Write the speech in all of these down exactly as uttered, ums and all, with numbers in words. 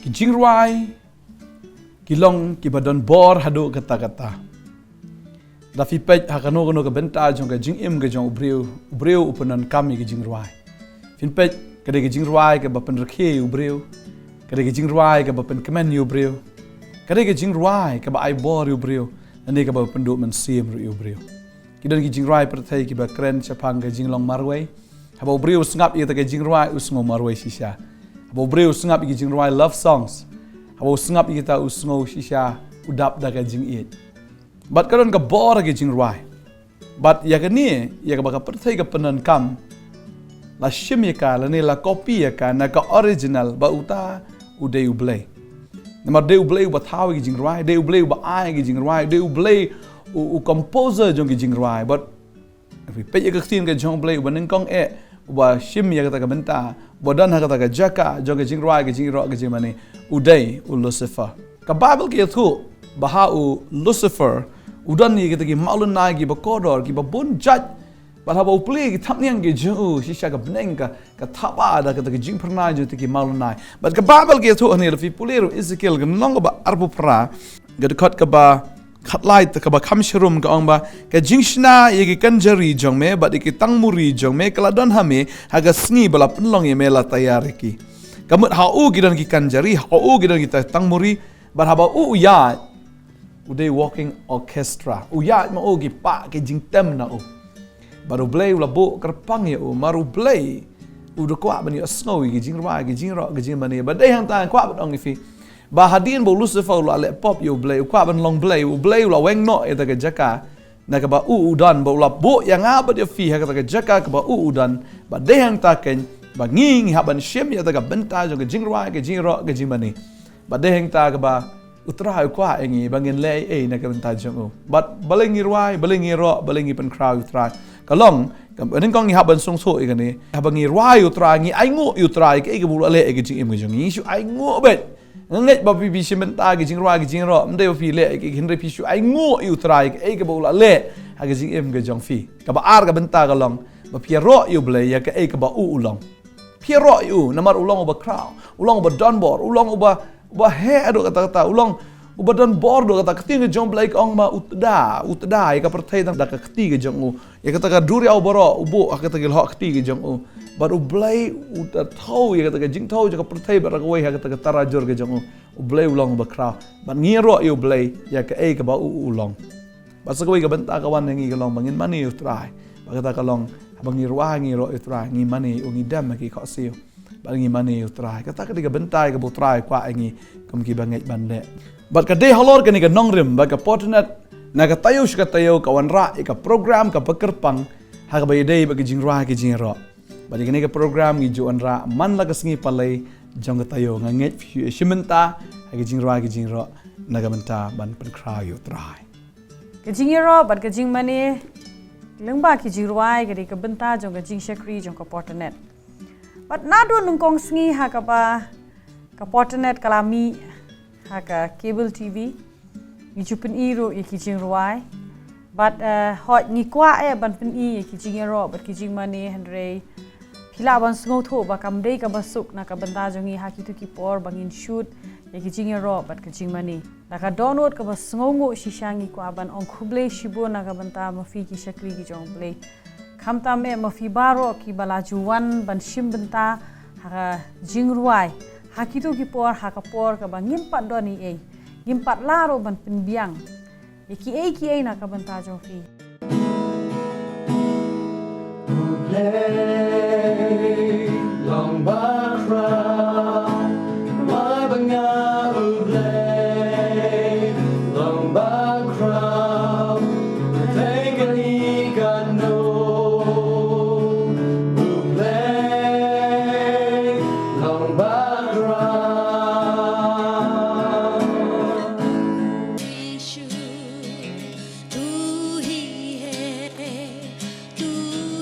Ki jingrwai ki long kiba don bor haduh katta katta. Da phi peit ha kano kano ka bynta jong ka jingim ka jong u briew, u briew u pyndonkam ïa ki jingrwai. Phin peit, ka dei ka jingrwai kaba pynrkhie ïa u briew, ka dei ka jingrwai kaba pynkmen ïa u briew, ka dei ka jingrwai kaba ai bor ïa u briew, lane kaba pynduh mynsiem ruh ïa u briew. Ki don ki jingrwai pyrthei kiba kren shaphang ka jinglong marwei. Haba u briew u sngap ïa kita ki jingrwai u sngew marwei shisha. Haba u briew u sngap ïa ki jingrwai love songs, haba u sngap ïa kita u sngew shisha u dap da ka jingïeit. Bad ka don ka bor ha ki jingrwai. Bad ïa kane, ïa kaba ka pyrthei ka pyndonkam, la shim ïa ka, lane la copy ïa ka na ka original, ba uta u dei U Blei. Namar dei U Blei uba thaw ïa ki jingrwai, dei U Blei uba ai ïa ki jingrwai, dei U Blei u, u composer jong ki jingrwai. Bad phi peit ïa ka ktien ka jong U Blei uba nyngkong eh, uba shim ïa kata ka bynta, uba don ha kata ka jaka jong ka jingrwai, ka jingïaroh, ka jingmane, u dei u Lucifer. Ka Baibl ka ïathuh ba ha u Lucifer u don ïa kita ki mawlynnai kiba kordor, kiba bun jait. Bad haba u plie ki thapniang ki jong u shisha ka bneng ka, ka thaba da kata ka jingphyrnai jong kita ki mawlynnai. Bad ka Baibl ka ïathuh hangne, lada phi pule ruh Ezekiel ka lynnong kaba arphew phra, ka dkhot kaba khatlai, kaba kham sharum, ka ong ba, ka jingshna ïa ki kynjari jong me bad ïa ki tangmuri jong me ka la don ha me ha ka sngi ba la pynlong ïa me la taiar ïa ki. Ka mut ha u ki don ki kynjari, ha u ki don ki ta-, tangmuri, bad haba u u ïaid, u dei walking orchestra. U ïaid ma u ki pah ki jingtem na u. Bad U Blei u la buh kyrpang ïa u, namar U Blei u da kwah ban ïohsngew ïa ki jingrwai, ki jingïaroh, ki jingmane. Bad dei hangta nga kwah ban ong ïa phi ba hadien ba u Lucifer u la leh pop ïa U Blei, u kwah ban long Blei, U Blei u la weng noh ïa kata ka jaka na kaba u u don, bad u la buh ïa nga bad ïa phi ha kata ka jaka kaba u u don. Bad dei hangta keiñ ba ngi, ngi hap ban shim ïa kata ka bynta jong ka jingrwai, ka jingïaroh, ka jingmane. Bad dei hangta kaba U Trai u kwah ïa ngi ba ngin leh ei ei na ka bynta jong u. Bad balei ngi rwai, balei ngi ïaroh, balei ngi pynkhraw ïa U Trai? Ka long, ka, nyngkong ngi hap ban sngewthuh ïa kane. Haba ngi rwai ïa U Trai, ngi ainguh ïa U Trai kaei kaba u la leh ïa ka jingim ka jong ngi. Ngi shu ainguh beit. Nga ngeit ba phi, phi shim bynta ka jingrwai, ka jingïaroh, ym dei ba phi leh ei ei, hynrei phi shu ainguh ïa U Trai kaei kaba u la leh ha ka jingim ka jong phi. Kaba ar ka bynta ka long ba phi ïaroh ïa U Blei ïa kaei kaba u u long. Phi ïaroh ïa u, namar u long uba khraw, u long uba don bor, u long uba, uba heh haduh katta katta, u long uba don bor haduh katta. Ka ktien ka jong U Blei ka ong ba u tda, u tda ïa ka pyrthei tang da ka kti ka jong u. Ïa kata ka duriaw baroh u buh ha kata ka lyoh kti ka jong u. Bad U Blei u da thew ïa kata ka jingthew jong ka pyrthei bad kawei ha kata ka tarajur ka jong u. U Blei u long uba khraw. Bad ngi ïaroh ïa U Blei ïa kaei kaba u u long. Bad sa kawei ka bynta ka wan ha ngi ka long ba ngin mane ïa U Trai. Bad kata ka long, haba ngi rwai ngi ïaroh ïa U Trai, ngi mane ïa u, ngi dem ha ki khohsiew. Bad ngi mane ïa U Trai. Kata ka dei ka bynta kaba U Trai u kwah ïa ngi kum kiba ngeit ban leh. Bad ka dei halor kane ka nongrim bad ka portnet, na ka taïew sha ka taïew ka wanrah ïa ka program kaba kyrpang ha kaba ïadei bad ka jingrwai, ka jingïaroh. Bad ïa kane ka program ngi ju wanrah man la ka sngi Palei jong ka taïew. Nga ngeit phi shu shim bynta ha ka jingrwai, ka jingïaroh na ka bynta ban pynkhraw ïa U Trai. Ka jingïaroh bad ka jingmane lyngba ki jingrwai ka dei ka bynta jong ka jingshakri jong ka portnet. Bad naduh nyngkong sngi ha kaba ka portnet ka la mih ha ka cable T V, ngi ju pyni ruh ïa ki jingrwai. Bad, eh, hooid ngi kwah eh ban pyni ïa ki jingïaroh bad ki jingmane, hynrei phi lah ban sngewthuh ba kam dei kaba suk na ka bynta jong ngi ha kito ki por ba ngin shoot ïa ki jingïaroh bad ki jingmane. Da ka dohnud kaba sngewnguh shisha ngi kwah ban ong khublei shibun na ka bynta ma phi ki shakri ki jong U Blei. Khamtam eh ma phi baroh kiba la ju wan ban shim bynta ha ka jingrwai ha kito ki por, ha ka por kaba ngim pat don ei ei, ngim pat lah ruh ban pynbiang ïa kiei kiei na ka bynta jong phi. U Blei long bakhraw, ma ba nga U Blei long bakhraw, pyrthei kane kano, U Blei long bakhraw. यीशु, तू ही है, तू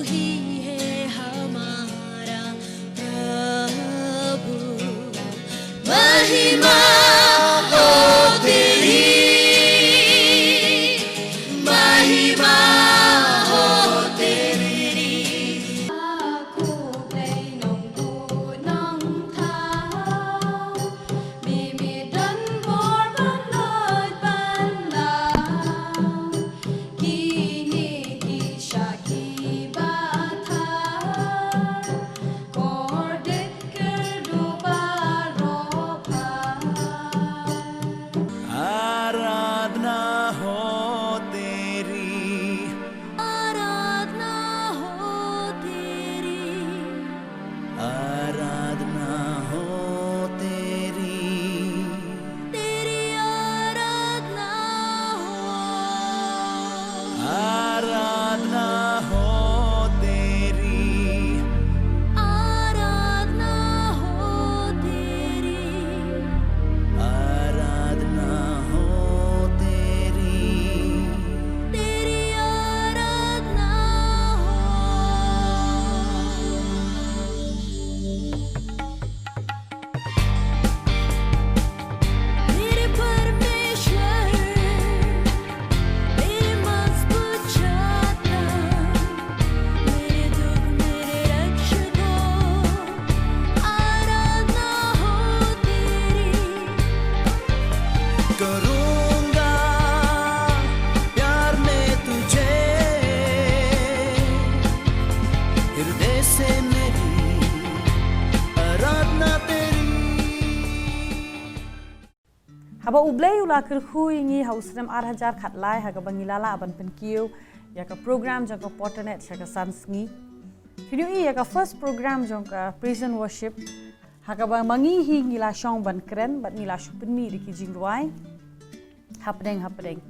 ही है हमारा प्रभु। महिमा हो तेरी, महिमा हो तेरी। Ba U Blei u la kyrkhu ïa ngi ha u snem ar hajar khatlai ha kaba ngi la lah ban pynkiew ïa ka program jong ka Potternet sha ka san sngi. Phin ïohi ïa ka first program jong ka praise and worship ha kaba ma ngi hi ngi la shong ban kren bad ngi la shu pynmih da ki jingrwai hapdeng hapdeng.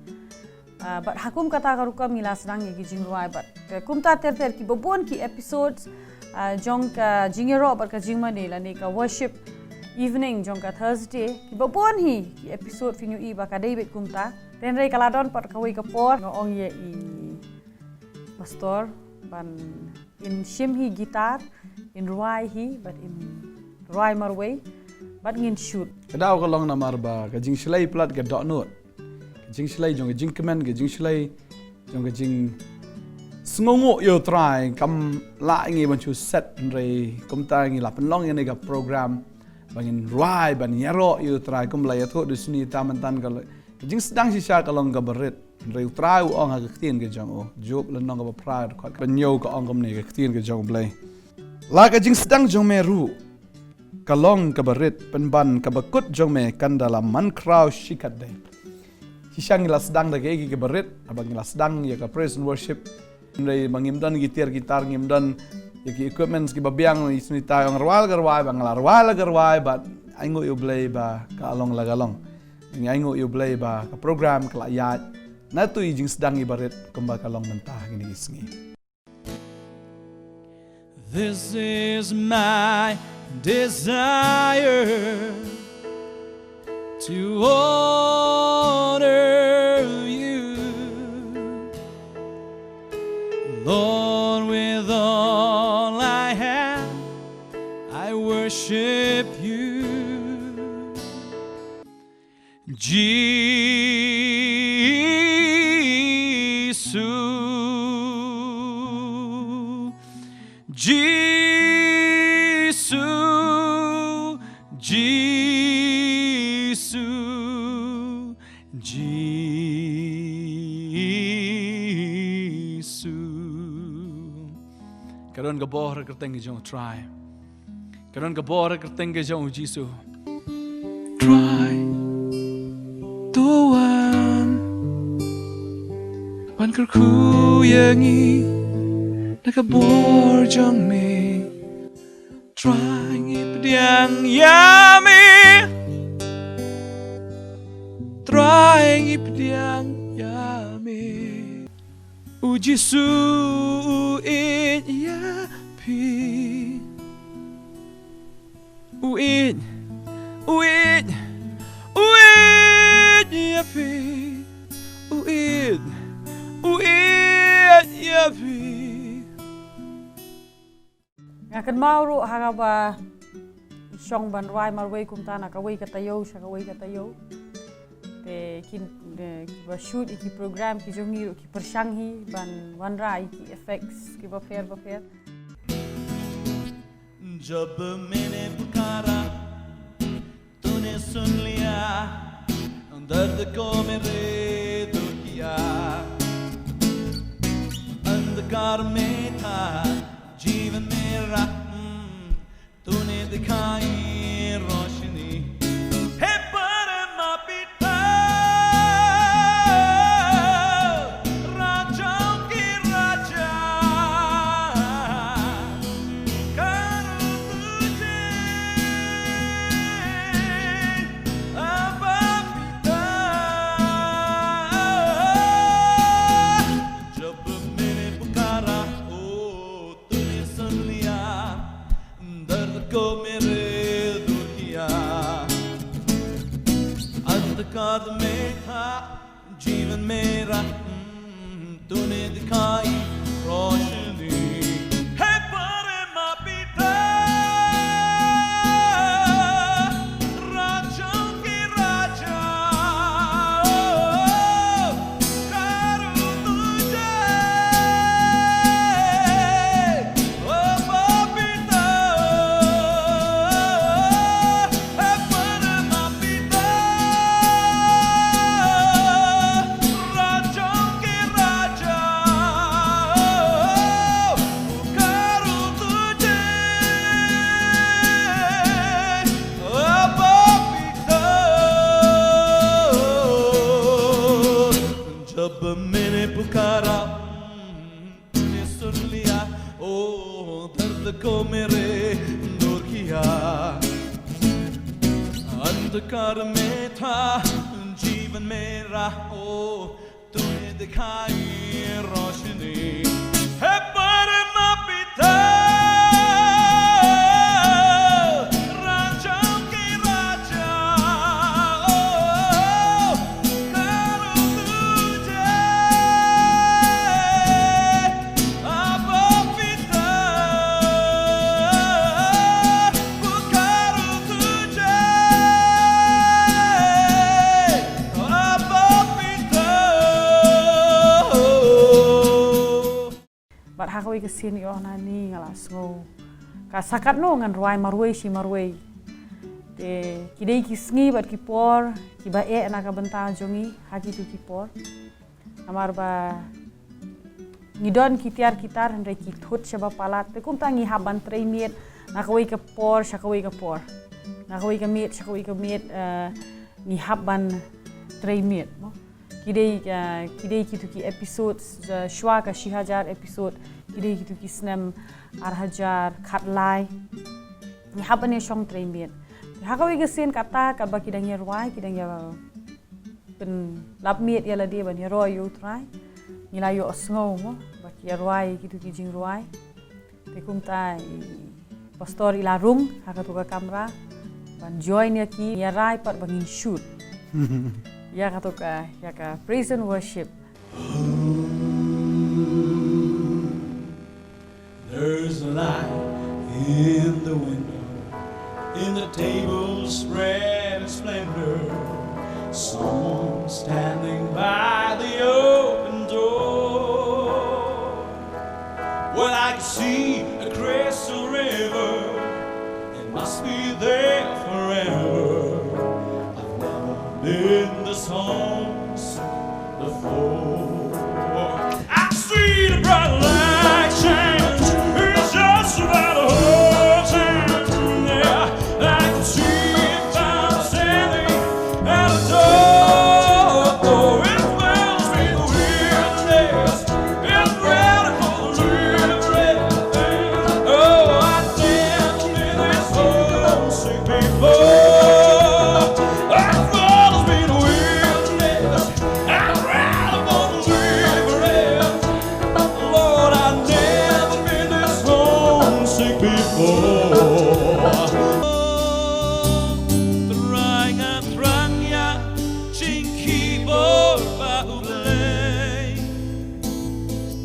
Ah, bad ha kum kata ka rukom ngi la sdang ïa ki jingrwai bad, eh, kumta ter ter kiba bun ki episodes, ah, jong ka jingïaroh bad ka jingmane lane ka worship evening jong ka Thursday, kiba bun hi ki episode phin ïohi ba ka dei beit kumta. Hynrei ka la don pat kawei ka por nga ong ïa i pastor ban in shim hi guitar, in rwai hi bad in rwai marwei bad ngin shoot. Ka daw ka long namar ba ka jingshlei palat ka dohnud. Ka jingshlei jong ka jingkmen, ka jingshlei jong ka jingsngewnguh ïa U Trai kam lah ngi ban shu set, hynrei kumta ngi la pynlong ïa kane ka program ba ngin rwai ban ïaroh ïa U Trai kum la ïathuh da u Sunita mynta. Ka jingsdang shisha ka long kaba rit. Hynrei U Trai u ong ha ka ktien ka jong u. Job lynnong kaba phra, dkhot kaba hynñiew ka ong kumne ka ktien ka jong U Blei: La ka jingsdang jong me ruh ka long kaba rit, pynban kaba kut jong me kan da la man khraw shikatdei. Shisha ngi la sdang da kaei kaei kaba rit, haba ngi la sdang ïa ka praise and worship. Hynrei ba ngim don ki tiar guitar, ngim don ïa ki equipments kiba biang, i Sunita i ong rwai la ka rwai, ba nga la rwai la ka rwai, bad ainguh ïa U Blei ba ka long la ka long. Ngi ainguh ïa U Blei ba ka program ka la ïaid na tu i jingsdang iba rit kumba ka long mynta ha kine ki sngi. This is my desire to honor you. Lord, with all I have, I worship you. Jisu, Jisu, Jisu, Jisu. Ka don ka bor ha ka kyrteng jong U Trai. Ka don ka bor ha ka kyrteng ka jong U Jisu. Trai, to wan, wan kyrkhu ïa ngi na ka bor jong me. Trai, ngi pdiang ïa me. Trai, ngi pdiang ïa me. U Jisu u ïeit ïa phi. U ïeit, u ïeit, u ïeit ïa phi. U ïeit, u ïeit ïa phi. Nga kynmaw ruh ha kaba shong ban rwai marwei kumta na kawei ka taïew sha kawei ka taïew. Te kin, eh, kiba shoot ïa ki program ki jong ngi ruh ki pyrshang hi ban wanrah ïa ki effects kiba pher ba pher. जब मैंने पुकारा, तूने सुन लिया, दर्द को मेरे दूर किया। अंधकार में था जीवन मेरा, हम्म, तूने दिखाई रोशनी। हे परम पिता, राजाओं के राजा, पुकारूं तुझे, अब्बा पिता। जब मैंने पुकारा, ओ, तूने सुन लिया, दर्द को मेरे दूर किया। अंधकार में था जीवन मेरा, हम्म, तूने दिखाई रोशनी। हे परम पिता, राजाओं के राजा, पुकारूं तुझे, ओ पिता, हे परम पिता, राजाओं के राजा, तुझको मेरे नूर किया, अंधकार में था, जीवन में राह, ओ, तूने दिखाई रोशनी। हे परम पिता, राजाओं के राजा, ओ, पुकारूं तुझे, अब्बा पिता, पुकारूं तुझे, अब्बा पिता। Bad ha kawei ka sien ïoh na ni nga la sngew ka sa katno ngan rwai marwei shi marwei. Te ki dei ki sngi bad ki por kiba eh na ka bynta jong ngi ha kitu ki por. Namar ba ngi don ki tiar ki tar hynrei ki thut sha ba palat. Te kumta ngi hap ban trei miet na kawei ka por sha kawei ka por, na kawei ka miet sha kawei ka miet, eh, ngi hap ban trei miet mo. Ki dei, eh, ki dei kitu ki episodes, eh, shuwa ka shi hajar episode, ki dei kitu ki snem ar hajar khatlai. Ngi hap ban ïa shong trei miet. Ha kawei ka sien kata katba ki dang ïa rwai, ki dang ïa pynlap miet ïa lade ban ïaroh ïa U Trai, ngi la ïohsngew mo ba ki ïa rwai kitu ki jingrwai. Te kumta i pastor i la rung ha katu ka kamra ban join ïa ki, ïa rai pat ba ngin shoot ïa katu ka, ïa ka praise and worship. There's a light in the window, in the table spread in splendor. Someone standing by the open door. Well, I can see a crystal river. It must be there forever. I've never been this homesick before. I see the bright light shine. It's just about a whole time. Yeah, I can see it from standing at a door. It smells sweet witness. It's ready for the living. Oh, I never been this homesick before. I've always been a witness. I'd rather go to sleep forever. Lord, I've never been this homesick before. Trai nga thrang ïa jingkhih bor ba U Blei.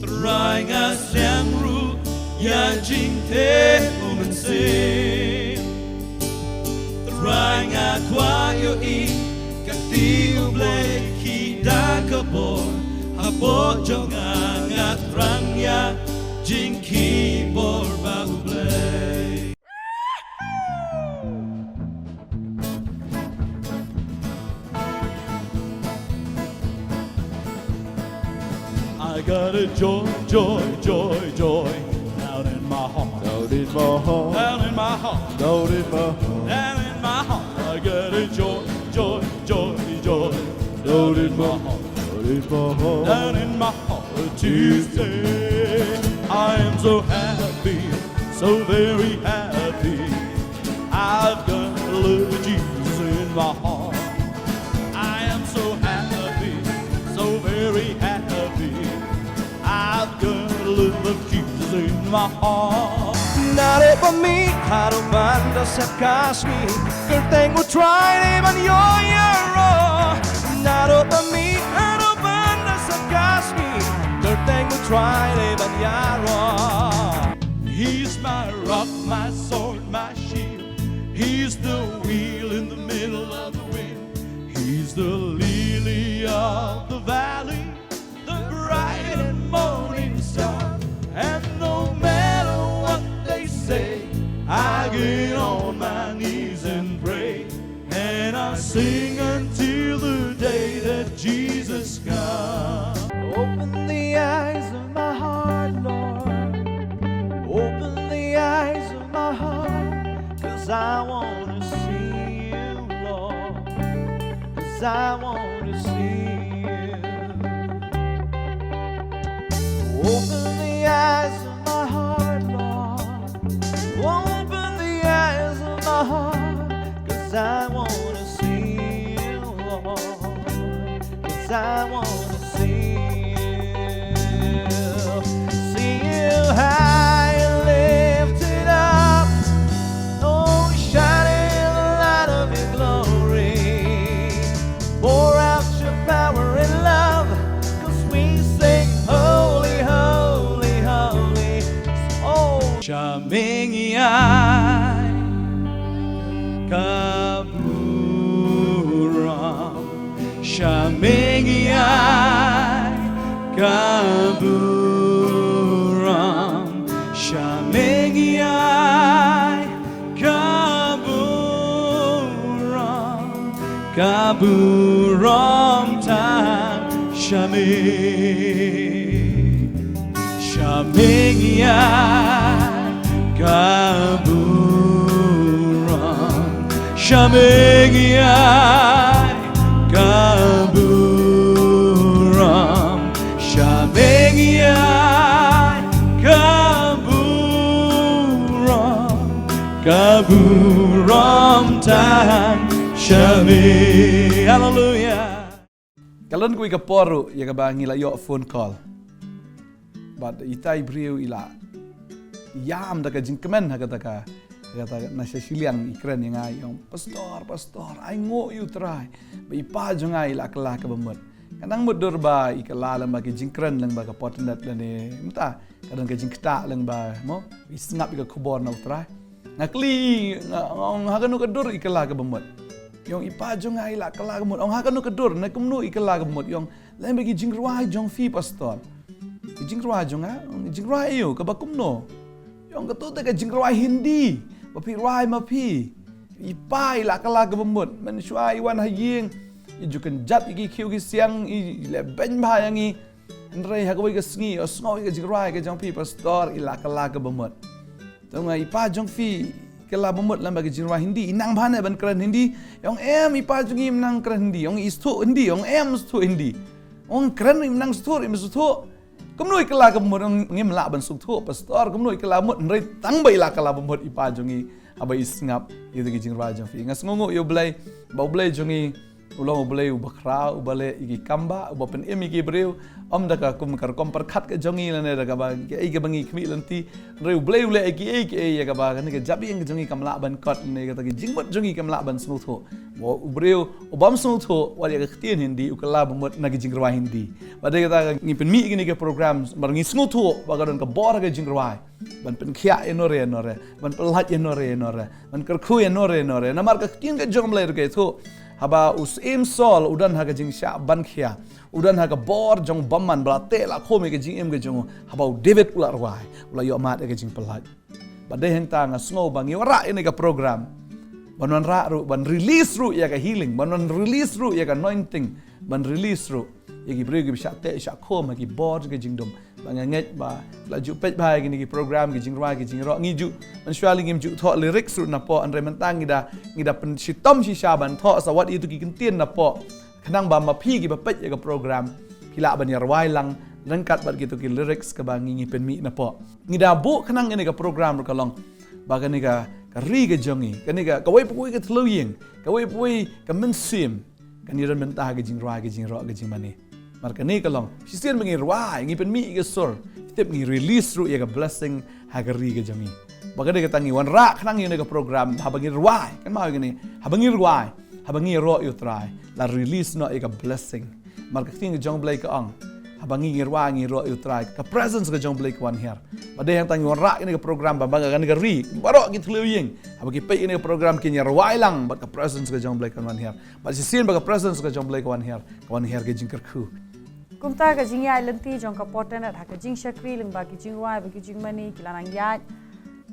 Trai nga sngewthuh ïa jingteh U Mynsiem. Trai nga kwah ïohi ka kti U Blei khih da ka bor hapoh jong nga. Nga thrang ïa jingkhih bor ba U Blei. I got a joy, joy, joy, joy down in my heart. Down in my heart. Down in my heart. Down in my heart. Down in my heart. I got a joy, joy, joy, joy down in my heart. Down in my heart. Down in my heart. Tuesday. I am so happy, so very happy. I've got a little Jesus in my heart. I am so happy, so very happy. I've got a little Jesus in my heart. Naduh ba mih haduh ban da sep ka sngi, kyrteng U Trai dei ban ïoh ïaroh. Naduh ba mih haduh ban da sep ka sngi, kyrteng U Trai dei ban ïaroh. He's my rock, my sword, my shield. He's the wheel in the middle of the wheel. He's the lily of the valley, the bright and morning star. And no matter what they say, I get on my knees and pray. And I sing until the day that Jesus comes. Open the eyes of my heart, Lord. Open the eyes of my heart, 'cause I wanna see you, Lord. 'Cause I wanna see you. Open the eyes of my heart, Lord. Sha me ngi ai ka burom, sha me ngi ai ka burom, sha me ngi ai ka burom, ka burom tang sha me. Sha me ngi ai ka burom, sha me ngi ai ka burom, sha me ngi ai ka burom, ka burom tang sha me. Haleluia. Ka lon kawei ka por ruh ïa kaba ngi la ïoh phone call. Bad itai briew i la ïam da ka jingkmen ha kata ka, ha kata na sha shiliang i kren ïa nga, i ong, "Pastor, pastor, ai nguh ïa u Trai ba i pa jong nga i la kylla kaba mut." Ka nang mutdur ba i kylla lyngba ki jingkren lyngba ka portanet lane mynta ka don ka jingktah lyngba mo, i sngap ïa ka khubor na u Trai. Nga kylli, nga, nga ong, "Ha kano ka dur i kylla kaba mut?" I ong, "I pa jong nga i la kylla kaba mut." Ong, "Ha kano ka dur, na kumno i kylla kaba mut?" I ong, "Lyngba ki jingrwai jong phi, pastor." "Ki jingrwai jong nga?" Ong, "Jingrwai aïu, kaba kumno?" I ong, "Kato te ka jingrwai Hindi ba phi rwai ma phi. I pa i la kylla kaba mut. Mynshuwa i wan ha ïing, i ju kynjat ïa ki khiew ki siang, i leh beiñ bha ïa ngi. Hynrei ha kawei ka sngi, o sngew ïa ka jingrwai ka jong phi, pastor, i la kylla kaba mut." Te nga, "I pa jong phi i kylla ba mut lyngba ka jingrwai Hindi, i nang bha ne ban kren Hindi?" I ong, "Em, i pa jong ngi im nang kren Hindi." I ong, "I sngewthuh Hindi?" I ong, "Em, sngewthuh Hindi." I ong, "Kren im nang sngewthuh, im sngewthuh. Kumno i kylla kaba mut?" I ong, "Ngim lah ban sngewthuh, pastor, kumno i kylla ba mut, hynrei tang ba i la kylla ba mut i pa jong ngi haba i sngap ïa ki jingrwai jong phi." Nga sngewnguh ïa U Blei ba U Blei jong ngi u long U Blei uba khraw, uba leh ïa ki kam ba, uba pynim ïa ki briew. Ym da ka kum ka rukom pyrkhat ka jong ngi lane da kaba kiei kiba ngi khmih lynti. Hynrei U Blei u leh ïa kiei kiei ïa kaba kane ka jabieng ka jong ngi kam lah ban kot, ne kata ki jingmut jong ngi kam lah ban sngewthuh. Mo, u briew u bym sngewthuh wat ïa ka ktien Hindi u kylla ba mut na ki jingrwai Hindi. Bad dei kata ngi pynmih kine ki program namar ngi sngewthuh ba ka don ka bor ha ka jingrwai ban pynkhiah ïa nore ïa nore, ban pyllait ïa nore ïa nore, ban kyrkhu ïa nore ïa nore. Namar ka ktien ka jong U Blei ruh ka ïathuh, haba u syiem Saul u don ha ka jingshah ban khia, u don ha ka bor jong u bymman ba la teh la khum ïa ka jingim ka jong u, haba u David u la rwai, u la ïoh mad ïa ka jingpyllait. Bad dei hangta nga sngew ba ngi wanrah ïa kane ka program ban wanrah ruh, ban release ruh ïa ka healing, ban wan release ruh ïa ka anointing, ban release ruh ïa ki briew kiba shah teh shah khum ha ki bor jong ka jingdum. Ba nga ngeit ba la ju peit bha ïa kine ki program, ki jingrwai, ki jingrok, ngi ju, mynshuwa lei ngim ju thoh lyrics ruh napoh, hynrei mynta ngi da, ngi da pynshitom shisha ban thoh sa wat ïa kito ki kyntien napoh. Khnang ba ma phi kiba peit ïa ka program phi lah ban ïa rwai lang ryngkat bad kito ki lyrics kaba ngi, ngi pynmih napoh. Ngi da buh khnang ïa kane ka program ruh ka long ba kane ka, ka ri ka jong ngi, kane ka, kawei pa kawei ka thliew ïing, kawei pa kawei ka mynsiem, kan ïadon bynta ha ka jingrwai, ka jingrok, ka jingmane. Namar kane ka long shisien ba ngi rwai, ngi pynmih ïa ka sur, tip ngi release ruh ïa ka blessing ha ka ri ka jong ngi. Ba ka dei kata ngi wanrah khnang ïa kane ka program, haba ngi rwai, kynmaw ïa kane, haba ngi rwai, haba ngi ïaroh ïa U Trai, la release noh ïa ka blessing. Namar ka ktien ka jong U Blei ka ong, haba ngi, ngi rwai, ngi ïaroh ïa U Trai, ka presence ka jong U Blei ka wan hiar. Bad dei hangta ngi wanrah ïa kane ka program ba, ba kane ka ri baroh ki thliew ïing, haba ki peit ïa kane ka program kin ïa rwai lang bad ka presence ka jong U Blei kan wan hiar. Bad shisien ba ka presence ka jong U Blei ka wan hiar, ka wan hiar ka jingkyrkhu. Kumta ka jingïaid lynti jong ka portanet ha ka jingshakri lyngba ki jingrwai bad ki jingmane ki la nang ïaid,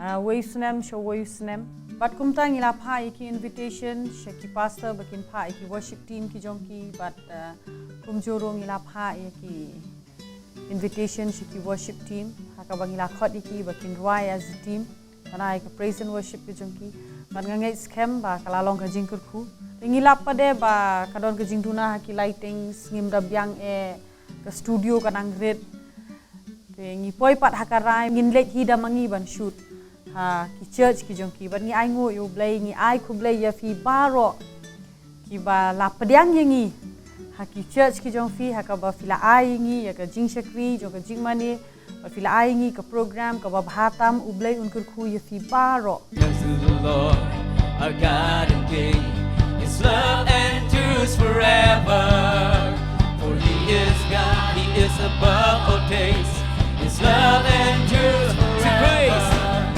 ah, wei u snem sha wei u snem. Bad kumta ngi la phah ïa ki invitation sha ki pastor ba kin phah ïa ki worship team ki jong ki, bad, ah, kumjuh ruh ngi la phah ïa ki invitation sha ki worship team ha kaba ngi la khot ïa ki ba kin rwai as a team. Bad na ïa ka praise and worship ka jong ki. Bad nga ngeit skhem ba ka la long ka jingkyrkhu. Te ngi lap pat de ba ka don ka jingduna ha ki lighting, ngim da biang eh, ka studio ka nang rit. Te ngi poi pat ha ka rai, ngin leit hi da ma ngi ban shoot ha ki church ki jong ki. Bad ngi ai nguh ïa U Blei, ngi ai khublei ïa phi baroh kiba la pdiang ïa ngi ha ki church ki jong phi, ha kaba phi la ai ïa ngi ïa ka jingshakri jong ka jingmane, bad phi la ai ïa ngi ka program kaba bha tam. U Blei un kyrkhu ïa phi baroh. Praise the Lord, our God and King. His love endures forever. For He is God, He is above all days. His love endures forever.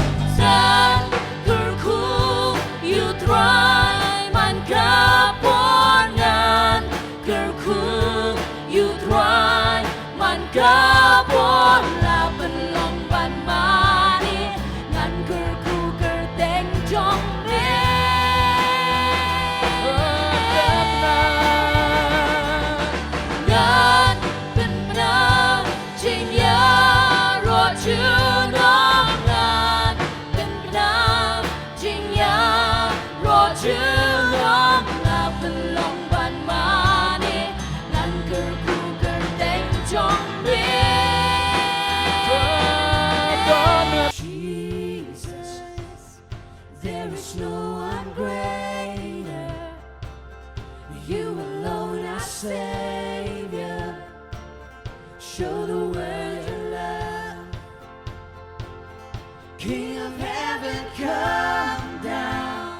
King of heaven, come down.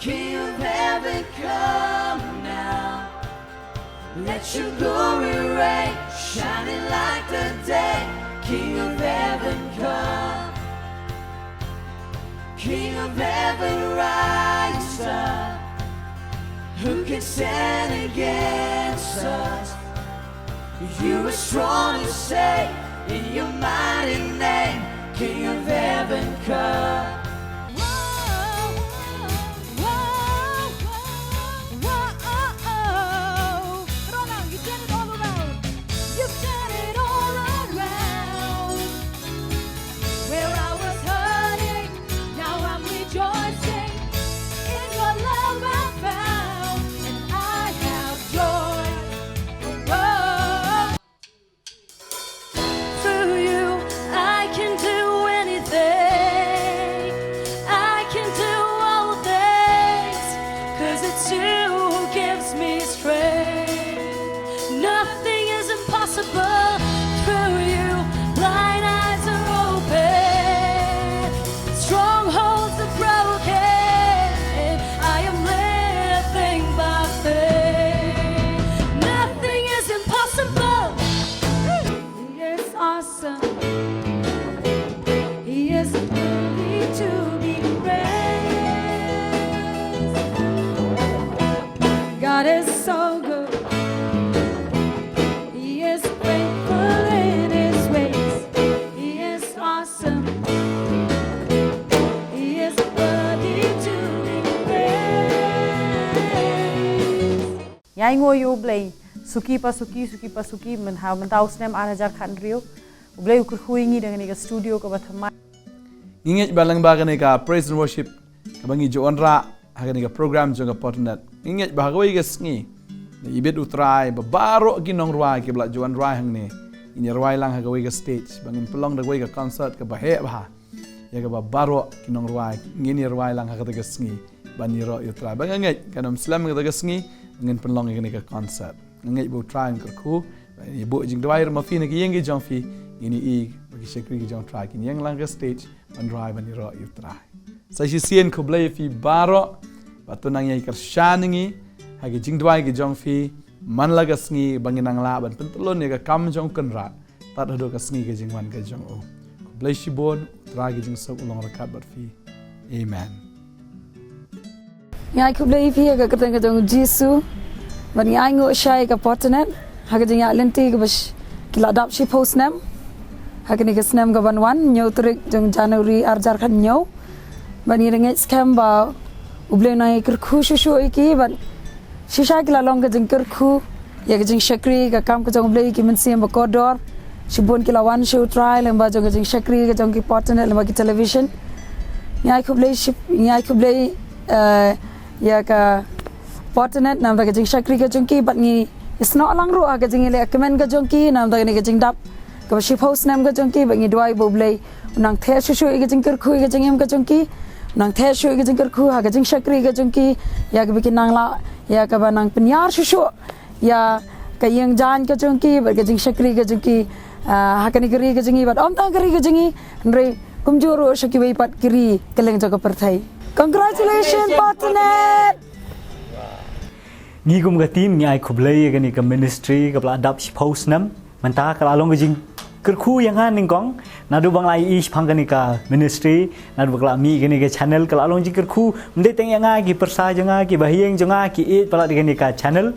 King of heaven, come now. Let your glory reign, shining like the day. King of heaven, come. King of heaven, rise up. Who can stand against us? You are strong and safe in your mighty name, King of heaven, come. Roland, you turn it all around. You turn it all around. Where I was hurting, now I'm rejoicing. In your love I found, and I have joy. Oh. Through you, I can do anything. I can do all things, 'cause it's you who gives me strength. Nothing is impossible through you. Blind eyes are open, strongholds are broken. I am living by faith. Nothing is impossible. He is awesome. He is worthy to be praised. God is so good. He is faithful in his ways. He is awesome. He is worthy to be praised. Ngi ainguh ïa U Blei suki pa suki, suki pa suki, mynta ha u snem ar hajar khathynriew. U Blei u kyrkhu ïa ngi da kane ka studio kaba thymmai. Ngi ngeit ba lyngba kane ka praise and worship kaba ngi ju wanrah ha kane ka program jong ka Potternet, ngi ngeit ba ha kawei ka sngi, da ibit U Trai, ba baroh ki nongrwai kiba la ju wan rwai hangne, ngin ïa rwai lang ha kawei ka stage, ba ngin pynlong da kawei ka concert kaba heh bha ïa kaba baroh ki nongrwai ngin ïa rwai lang ha kata ka sngi ban ïaroh ïa U Trai. Ba nga ngeit kan ym slem kata ka sngi ngin pynlong ïa kane ka concert. Nga ngeit ba U Trai un kyrkhu, ba ngin ïa buh jingduwai ruh ma phi na ki ïing ki jong phi, ngin ïohi ba ki shakri ki jong U Trai kin ïeng lang ha ka stage ban rwai ban ïaroh ïa U Trai. Sa shisien khublei ïa phi baroh ba to nang ïai kyrshan ïa ngi ha ki jingduwai ki jong phi man la ka sngi, ba ngin nang lah ban pyntyllun ïa ka kam jong U Kynrad tad haduh ka sngi ka jingwan ka jong u. Khublei shibun, U Trai ka jingsuk u long ryngkat bad phi. Amen. Ngi ai khublei ïa phi ha ka kyrteng ka jong U Jisu. Bad ngi ainguh shai ïa ka Potternet ha ka jingïaid lynti kaba sh-, ki la dap shiphew snem ha kane ka snem kaban wan, hynñiew tarik jong January ar hajar khathynñiew. Bad ngi da ngeit skhem ba U Blei un nang ïai kyrkhu shuh shuh ïa ki, bad shisha ki la long ka jingkyrkhu ïa ka jingshakri ka kam ka jong U Blei, ki mynsiem ba kordor. Shibun ki la wan sha U Trai lyngba jong ka jingshakri ka jong ki Potternet lyngba ki television. Ngi ai khublei shib-, ngi ai khublei, eh, ïa ka Potternet namar ka jingshakri ka jong ki, bad ngi ïasnoh lang ruh ha ka jingïaleh kmen ka jong ki namar kane ka jingdap kaba shiphew snem ka jong ki, bad ngi duwai ba U Blei un nang theh shuh shuh ïa ka jingkyrkhu ïa ka jingim ka jong ki, un nang theh shuh ïa ka jingkyrkhu ha ka jingshakri ka jong ki, ïa kaba kin nang lah ïa kaba nang pynïar shuh shuh ïa ka ïing jaiñ ka jong ki bad ka jingshakri ka jong ki, ah, ha kane ka ri ka jong ngi bad ym tang ka ri ka jong ngi, hynrei kumjuh ruh sha kiwei pat ki ri kylleng jong ka pyrthei. Congratulations, Potternet! Ngi kum ka team ngi ai khublei ïa kane ka ministry kaba la dap shiphew snem. Mynta ka la long ka jingkyrkhu ïa nga nyngkong, naduh ba nga la ïohi shaphang kane ka ministry, naduh ba ka la mih kane ka channel, ka la long jingkyrkhu, ym dei tang ïa nga, ki pyrsa jong nga, ki bahaïing jong nga, ki ïeit palat ïa kane ka channel.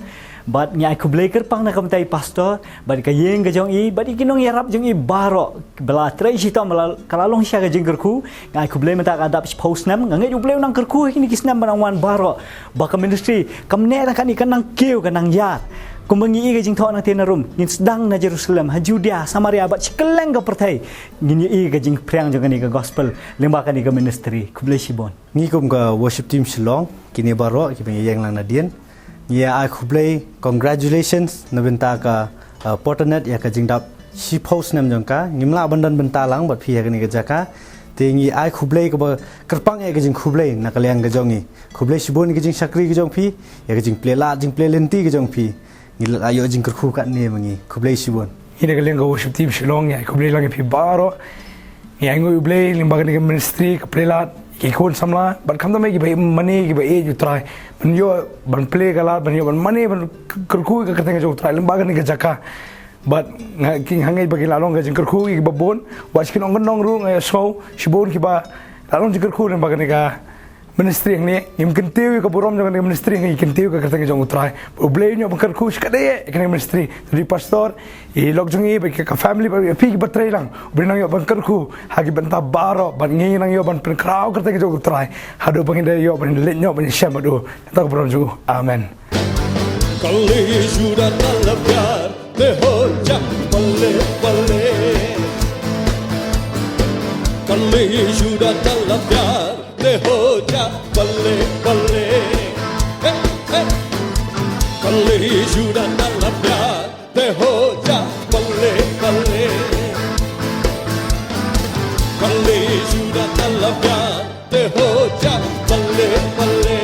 Bad ngi ai khublei kyrpang na ka bynta i pastor bad ka ïing ka jong i bad ïa ki nongïarap jong i baroh ba la trei shitom, ba la, ka la long shisha ka jingkyrkhu. Ngi ai khublei mynta ka dap shiphew snem, nga ngeit U Blei u nang kyrkhu ha kine ki snem ba nang wan baroh, ba ka ministry kam neh tang katne, ka nang kiew, ka nang ïar. Kumba ngi i ka jingthoh nangtei na Rom, ngin sdang na Jerusalem, ha Judea, Samaria bad sha kylleng ka pyrthei ngin ïohi ka jingphriang jong kane ka gospel lyngba kane ka ministry. Khublei shibun. Ngi kum ka worship team Shillong, kine baroh kiba ngi ïeng lang nadien, ngi ai khublei, congratulations na bynta ka, uh, Potternet ïa ka jingdap shiphew snem jong ka. Ngim lah ban don bynta lang bad phi ha kane ka jaka, te ngi ai khublei kaba kyrpang ïa ka jingkhublei na ka liang ka jong ngi. Khublei shibun ïa ka jingshakri ka jong phi, ïa ka jingplie lad jingplie lynti ka jong phi. Ngi la ïoh jingkyrkhu katne ma ngi. Khublei shibun. Ngi na ka liang ka worship team Shillong, ngi ai khublei lang ïa phi baroh. Ngi ai nguh ïa U Blei lyngba kane ka ministry ka plie lad, ki khun samla bad khamtam eh kiba mane, kiba ïeit ïa U Trai. Ban ïoh ban plie ka lad, ban ïoh ban mane, ban kyrkhu ïa ka kyrteng jong U Trai lyngba kane ka jaka. Bad nga, ki, nga ngeit ba ki la long ka jingkyrkhu ïa kiba bun. Wat shu kin ong kyndong ruh, nga ïohsngew shibun kiba la long jingkyrkhu lyngba kane ka ministry hangne. Ngim kyntiew ïa ka burom jong kane ka ministry, ngi kyntiew ïa ka kyrteng jong U Trai. U Blei un ïoh ban kyrkhu shikatdei ïa kane ka ministry. Te u pastor, i lok jong i, bad ka family, bad phi kiba trei lang, U Blei un ïoh ban kyrkhu ha ki bynta baroh, bad ngin nang ïoh ban pynkhraw ka kyrteng jong U Trai haduh ba ngin da ïoh ban leit noh ban ïashem bad u. Kata ka burom jong u. Amen. Kali Juda na la pyar te ho ja pale pale. Kali Juda na la pyar te ho ja pale pale. Hey, hey. Kali Juda na la pyar te ho ja pale pale. Kali Juda na la pyar te ho ja pale pale.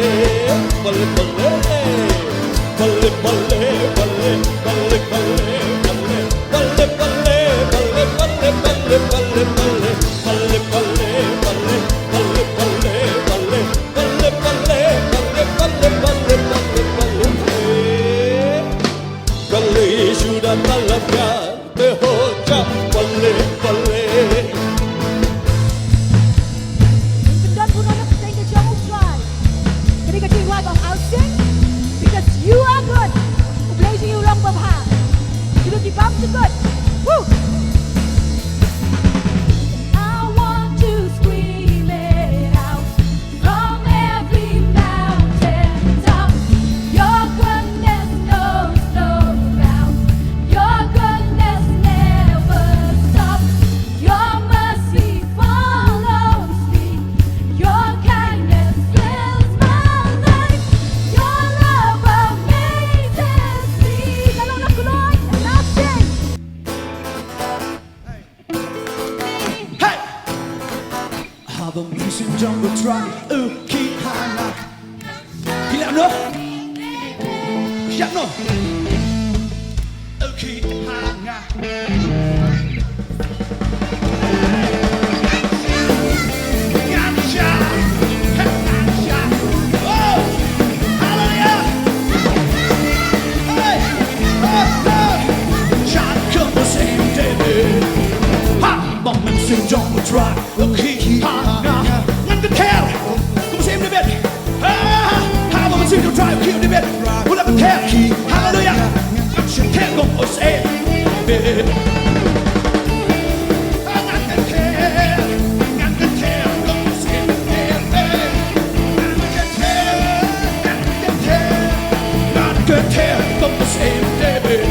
Pale pale. Pale pale pale. Pale pale pale. Pale pale pale. Pale pale pale. Pale pale pale. Pale pale pale. Pale pale pale. Pale pale pale. Pale pale pale. Kali Juda na la pyar te ho ja pale pale. Ngin pyndonkam burom ïa ka kyrteng ka jong U Trai. Kane ka jingrwai ba ong I'll sing because you are good. U Blei jong ngi u long babha. Jong ngi ki bam jingkut. Woo! I want to scream it out. From every mountain top, your goodness knows no bounds. Your goodness never stops. Your mercy follows me. Your kindness fills my life. Your love amazes me. Ka long na kloi, na sing. Hey! Haba mynsiem jong U Trai u khih ha nga. Ki leh noh. Siap noh. U khih ha nga. Ngan shah. Ngan shah. Oh! Hallelujah! Hey! Oh, oh! Shah kum u Syiem David. Ha! Ba mynsiem jong U Trai u khih ha nga. Ngan kynther kum u Syiem David. Ha, ha, ha, ba mynsiem jong U Trai u khih ha David. U la kynther. Haleluya. Ngan kynther kum u Syiem David. Ha, ngan kynther, ngan kynther kum u Syiem David. Ngan kynther, ngan kynther, ngan kynther kum u Syiem David.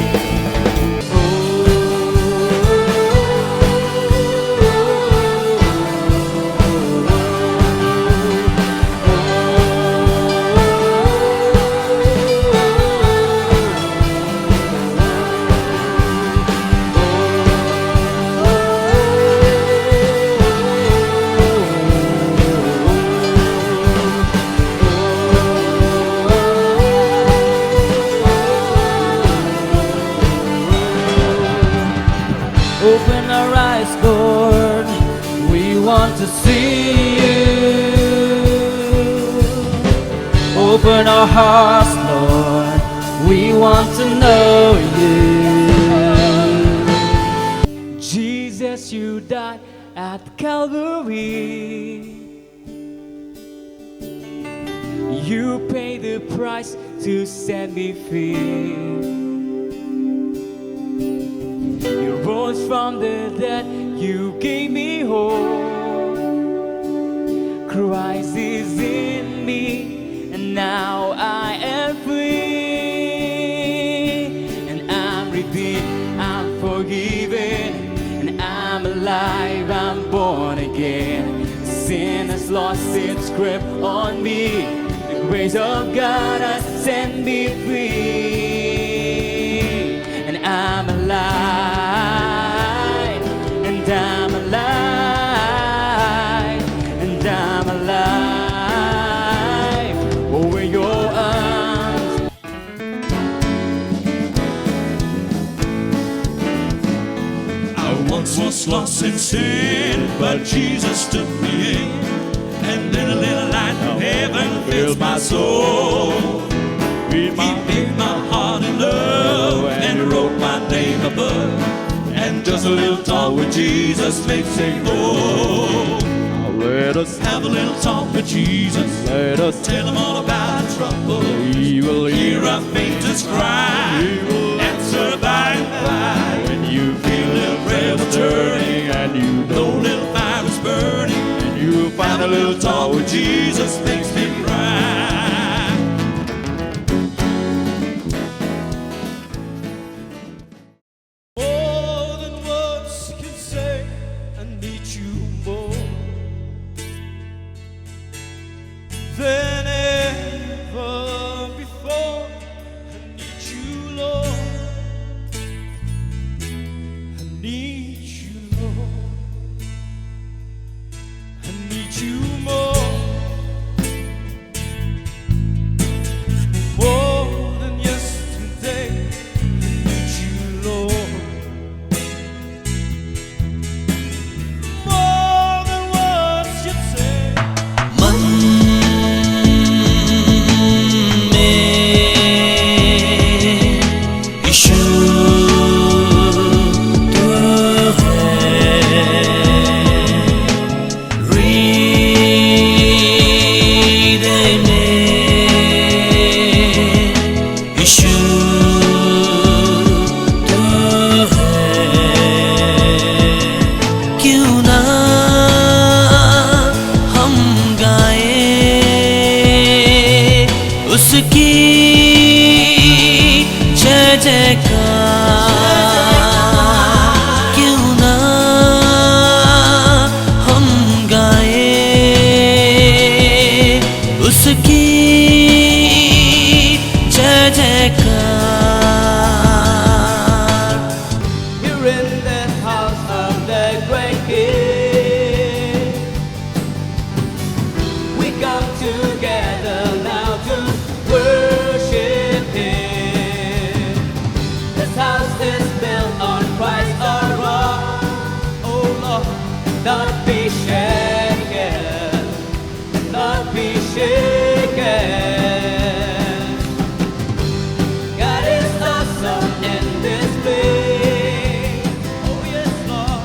Open our eyes, Lord. We want to see you. Open our hearts, Lord. We want to know you. Jesus, you died at Calvary. You paid the price to set me free. You rose from the dead, you gave me hope. Christ is in me, and now I am free. And I'm redeemed, I'm forgiven, and I'm alive, I'm born again. Sin has lost its grip on me. The grace of God has set me free. And I'm alive, and I'm alive, and I'm alive. Over your arms. Was lost in sin, but Jesus took me in. And then a little light from heaven filled my soul. He paid my heart in love and wrote my name above. And just a little talk with Jesus makes me whole. Let us have a little talk with Jesus. Let us tell him all about our trouble. He will hear our faintest cry. He will answer by and by. When you feel the prayer was turning and you know little fire is burning, and you find a little talk with Jesus makes me cry. More than words can say, I need you more than ever before. I need you, Lord. I need you, Lord. I need you more. More than yesterday, I need you, Lord. More than words can say. मन में यीशु तू है। हृदय में यीशु तू है। क्यों ना हम गाएं उसकी जय जयकार। क्यों ना हम गाएं उसकी जय जयकार। Here in the house of the great King, we come together now to worship Him. This house is built on Christ our rock. Oh Lord, not be shaken, not be shaken. God is awesome in this place. Oh yes, Lord.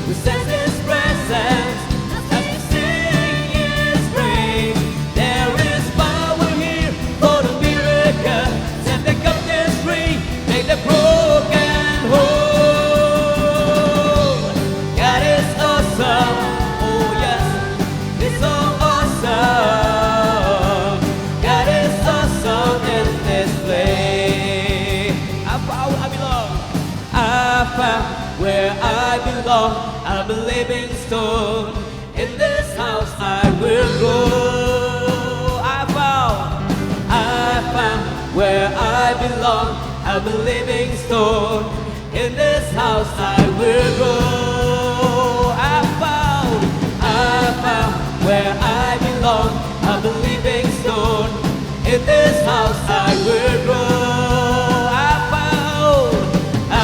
We sense His presence as we sing His praise. There is power here for the miracle. Set the captives free, make the broken whole. God is awesome, oh yes, He's so awesome. God is awesome in this place. I found where I belong. I found where I belong. I'm a living stone. In this house I will grow. I found, I found where I belong. I'm a living stone. In this house I will grow. I found, I found where I belong. I'm a living stone. In this house I will grow. I found, I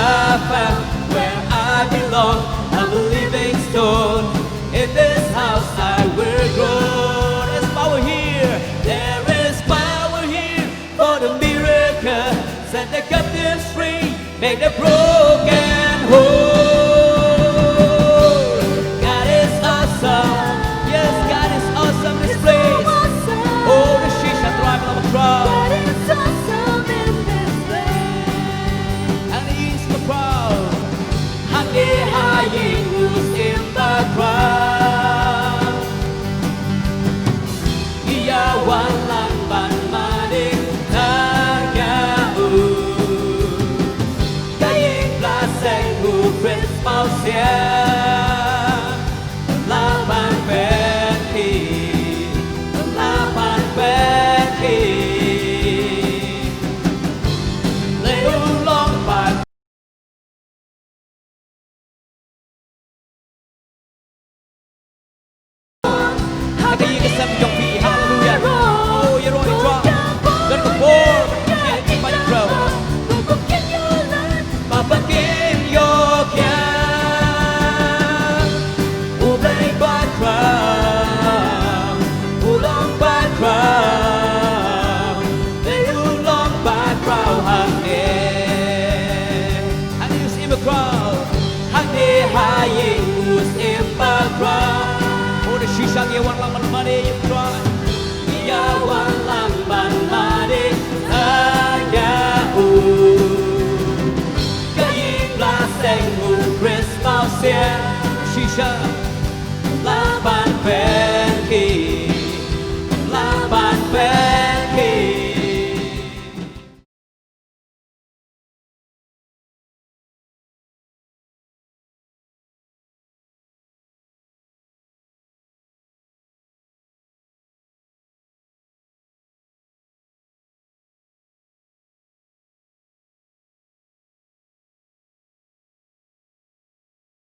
found where I belong. I'm a living stone. In this house I will grow. There's power here. There is power here for the miracle. Set the captives free. Make the broken whole. God is awesome. Yes, God is awesome in this place. Oh, the Shisha tribe of a crowd. God is awesome in this place. And He is the crowd. Hangne ha ïing u Simba Khrah. Ïa wan lang ban mane tang ïa u. Ka ïing blessing u Prince Mawsiang. La ban pynkhih, la ban pynkhih. Lei u long ban Haleluya. Oh, ïaroh ïa ka bor. Ban ka bor. Ban ka bor. Ba ban ïoh ïa Ïa wan lang ban mane ïa u Trai. Ïa wan lang ban mane ïa u. Ka i blessing u Khrist Mawsiang. Shisha.